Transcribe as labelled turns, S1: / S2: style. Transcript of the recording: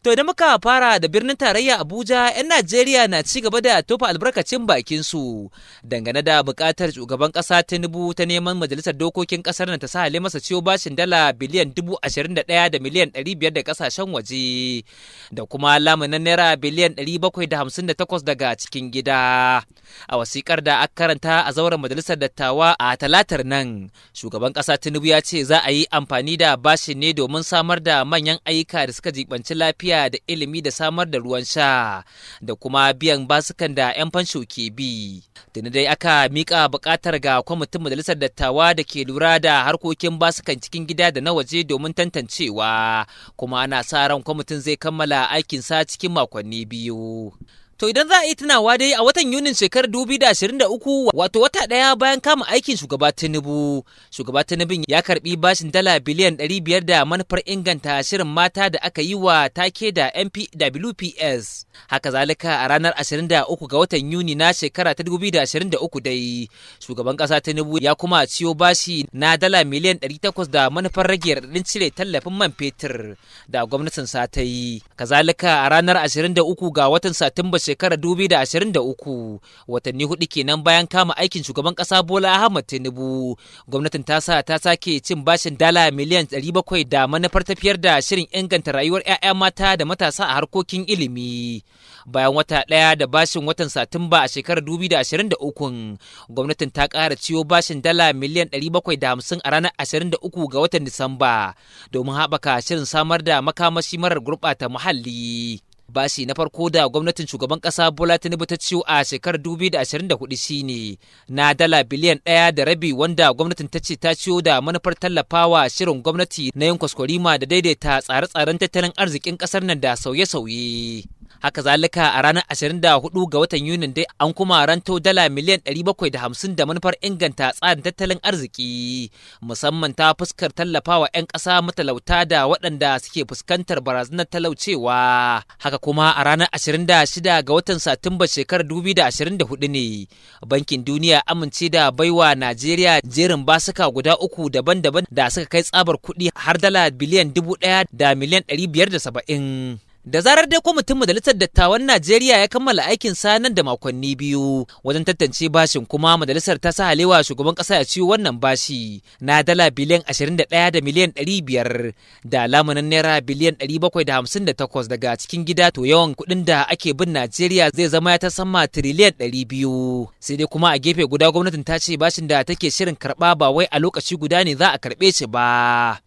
S1: To idan muka fara da birnin tarayya Abuja, 'yan Najeriya na ci gaba da tofa albarkacin bakin su dangane da bukatar shugaban kasa Tinubu ta neman majalisar dokokin kasar nan ta sa masa ciwo bashin dala biliyan 21,500,000 da kasashen waje da kuma lamunin naira biliyan 758 daga cikin gida. A wasikar da aka karanta a zauren majalisar dattawa a Talatar nan, shugaban kasa Tinubu ya ce za a yi amfani da bashin ne domin samar da manyan ayyuka da suka jibanci lafiya da ilimi da samar da ruwan sha da kuma biyan basukan da 'yan fansho ke bi. Tuni dai aka mika bukatar ga kwamitin majalisar dattawa da ke lura da harkokin basukan cikin gida da na waje domin tantancewa, kuma ana sa ran kwamitin zai kammala aikinsa cikin makonni 2. To idan za a yi tunawa dai, a watan Yunin shekarar 2023, wato wata ɗaya bayan kama aikin shugaba Tinubu, shugaba Tinubu ya karbi bashin dala biliyan 500 da manufar inganta shirin mata da aka yi wa take da NPWPS. Haka zalika, a ranar 23 ga watan Yuni na shekara ta 2023 dai, shugaban ƙasa Tinubu ya kuma ciyo bashi na dala miliyan 800 da manufar rage raɗaɗin cire tallafin man fetur da gwamnatin sa ta yi. Kazalika, a ranar 23 ga watan Satumba shekarar 2023, watanni 4 kenan bayan kama aikin shugaban kasa Bola Ahmad Tinubu, gwamnatin ta sa ta sake cin bashin dala miliyan 700 da manufar tafiyar da shirin inganta rayuwar 'ya'ya mata da matasa a harkokin ilimi. Bayan wata ɗaya da bashin watan Satumba a shekarar 2023, gwamnatin ta ƙara ciyo bashin dala miliyan 750 a ranar 23 ga watan Disamba domin haɓaka shirin samar da makamashi marar gurɓata muhalli. Bashi na farko da gwamnatin shugaban kasa Bola Tinubu ta ciyo a shekarar 2024 shine na dala biliyan 1.5, wanda gwamnatin ta ce ta ciyo da manufar tallafawa shirin gwamnati na yin kwaskwarima da daidaita tsare-tsaren tattalin arzikin kasar nan da sauye-sauye. Haka zalika, a ranar 24 ga watan Yunin dai an kuma ranto dala miliyan 750 da manufar inganta tsarin tattalin arziki, musamman ta fuskar tallafawa 'yan ƙasa matalauta da waɗanda suke fuskantar barazanar talaucewa. Haka kuma, a ranar 26 ga watan Satumba shekarar 2024 ne Bankin Duniya amince da baiwa Najeriya jerin basuka guda uku daban-daban da suka kai tsabar kuɗi har dala biliyan 1,570,000,000. Da zarar dai kwamitin Majalisar Dattawan Najeriya ya kammala aikin sa nan da makonni 2 wajen tantance bashin, kuma majalisar ta sa halewa shugaban kasa ya ciyo wannan bashi na dala biliyan 21 da miliyan 500 da lamunin naira biliyan 758 daga cikin gida, to yawan kuɗin da ake bin Najeriya zai zama ya ta sama tiriliyan 200. Sai dai kuma a gefe guda gwamnatin ta ce bashin da take shirin karɓa ba wai a lokaci guda ne za a karɓe shi ba.